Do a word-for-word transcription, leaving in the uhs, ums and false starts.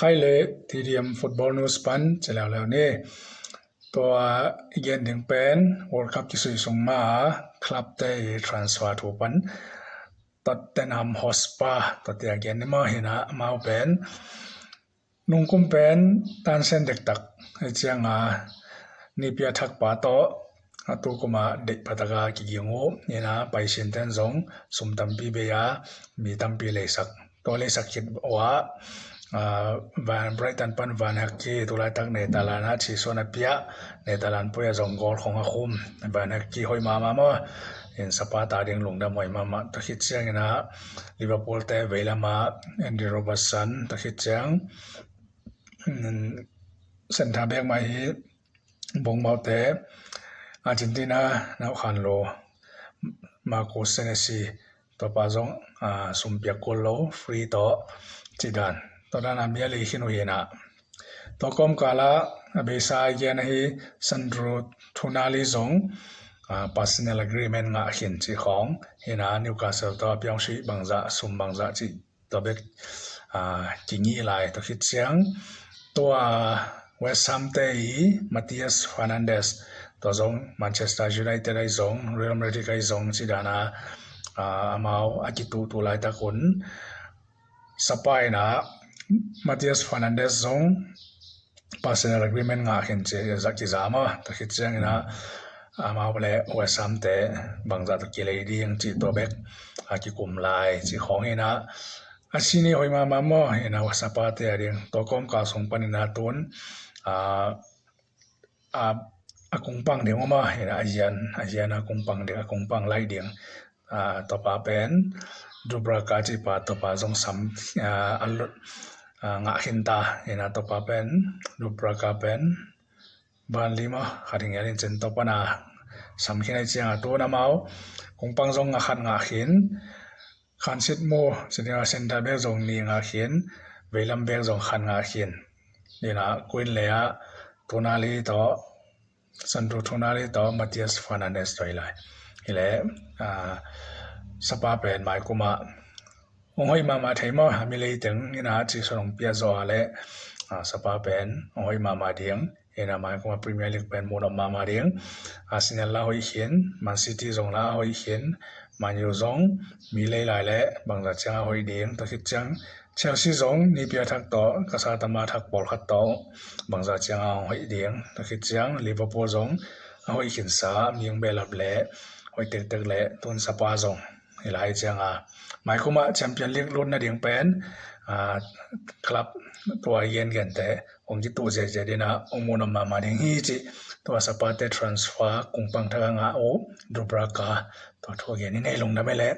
Khai le T D M Football News pan ci leuleu ni. Tua i gen ding pen World Cup kisui sung ma a club te i transfer thu pan Tottenham Hotspur tua tia gen ni maw hi na, amau pen nungkum pen tansen dektak hi cianga Nipi a thakpa tawh a tukuma deih phataka kiging uh hi na, paisin ten zong sum tampi bei a mi tampi leisak, tua leisak khit uh a, Brighton pan Van Hecke, tulaitak Netherlands a chisuan a pia, Netherlands pui a zong goal khong a khum. Van Hecke hoih mahmah maw, in sapa ta ding lungdam hoih mahmah. Tua khit ciangin a Liverpool te veilama Andy Robertson, tua khit ciang centre back mah hi bongmaute Argentina naukhan lo Marcos Senesi, tuapa zong sumpiak kul lo, free tawh cidan. Tua dana mi a lei khin uh hi na, tua kawmkala a beisa a gen ahi Sandro Tonali zong personal agreement ngah khin cih khawng hi na, Newcastle tawh a piang sui bangzah, sum bangzah cih tua bek kingih lai. Tua khit ciang tua West Ham te i Mateus Fernandes, tua zong Manchester United ahi zong Real Madrid ahi zong cidana amau a kituhtuh laitak un sapa in a Mateus Fernandes zong personal agreement ngah khin ci zak kiza maw. Tua khit ciangin a amau le West Ham te bangzah tawh kilei ding cih tua bek a kikum lai cih khawng hi na, a sini hoih mahmah maw hi na, sapa te a ding. Tua kawmkal sung panin a tun a a kungpang ding uh maw hi na, a zian a kungpang ding, a kungpang laih ding. Tuapa pen Dubravka cihpa, tuapa zong sam a lut ngah khin ta hi na, tuapa pen Dubravka pen Burnley maw khat hi ngial in cin, tuapa na sam khin ahi cianga tun amau kungpang zong a khat ngah khin, khansit mu cin, centre back zong nih ngah khin, veilam back zong khat ngah khin hi na, kuin le a Tonali tawh, Sandro Tonali tawh Mateus Fernandes tawh hi lai. Hi le sapa pen maikumah hong hoih mahmah thei maw, a mi lei teng in a cihsuan hong piak zawh a le sapa pen hong hoih mahmah ding hi na, maikumah Premier League pen muhnop mahmah ding. Arsenal la hoih khin, Man City zong la hoih khin, Man U zong mi lei lai le bangzah cianga hoih ding. Tua khit ciang Chelsea zong nipi a thak tawh, ka sa tama thak pawlkhat tawh bangzah cianga hong hoih ding. Tua khit ciang Liverpool zong a hoih khinsa, mi hong behlap le hoih tektek le tun sapa zong hi lai cianga, maikumah Champion League lut nading pen club tua i gengente hong kituh ziahziah dina hong muhnop mahmah ding hi cih tua sapate transfer kungpang thak a ngah uh Dubravka tua thu a gen in, hei lungdam hi leh.